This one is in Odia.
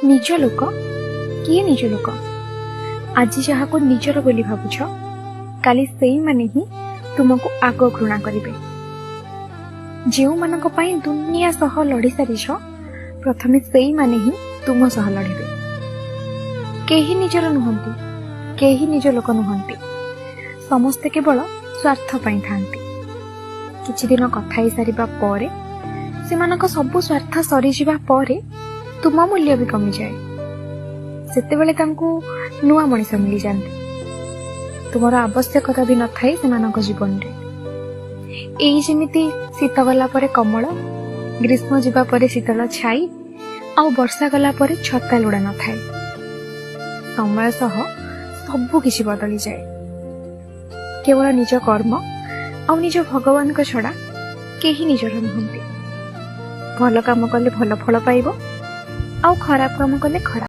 ନିଜ ଲୋକ କିଏ? ନିଜ ଲୋକ, ଆଜି ଯାହାକୁ ନିଜର ବୋଲି ଭାବୁଛ, କାଲି ସେଇମାନେ ହିଁ ତୁମକୁ ଆଗ ଘୃଣା କରିବେ। ଯେଉଁମାନଙ୍କ ପାଇଁ ଦୁନିଆ ସହ ଲଢି ସାରିଛ, ପ୍ରଥମେ ସେଇମାନେ ହିଁ ତୁମ ସହ ଲଢିବେ। କେହି ନିଜର ନୁହନ୍ତି, କେହି ନିଜ ଲୋକ ନୁହନ୍ତି। ସମସ୍ତେ କେବଳ ସ୍ୱାର୍ଥ ପାଇଁ ଥାନ୍ତି। କିଛି ଦିନ କଥା ହେଇସାରିବା ପରେ, ସେମାନଙ୍କ ସବୁ ସ୍ୱାର୍ଥ ସରିଯିବା ପରେ ତୁମ ମୂଲ୍ୟ ବି କମିଯାଏ। ସେତେବେଳେ ତାଙ୍କୁ ନୂଆ ମଣିଷ ମିଳିଯାନ୍ତି। ତୁମର ଆବଶ୍ୟକତା ବି ନଥାଏ ସେମାନଙ୍କ ଜୀବନରେ। ଏଇ ଯେମିତି ଶୀତ ଗଲା ପରେ କମଳ, ଗ୍ରୀଷ୍ମ ଯିବା ପରେ ଶୀତଳ ଛାଇ, ଆଉ ବର୍ଷା ଗଲା ପରେ ଛତା ଲୋଡ଼ା ନଥାଏ। ସମୟ ସହ ସବୁ କିଛି ବଦଳିଯାଏ। କେବଳ ନିଜ କର୍ମ ଆଉ ନିଜ ଭଗବାନଙ୍କ ଛଡ଼ା କେହି ନିଜର ନୁହନ୍ତି। ଭଲ କାମ କଲେ ଭଲ ଫଳ ପାଇବ, ଆଉ ଖରାପ କାମ କଲେ ଖରାପ।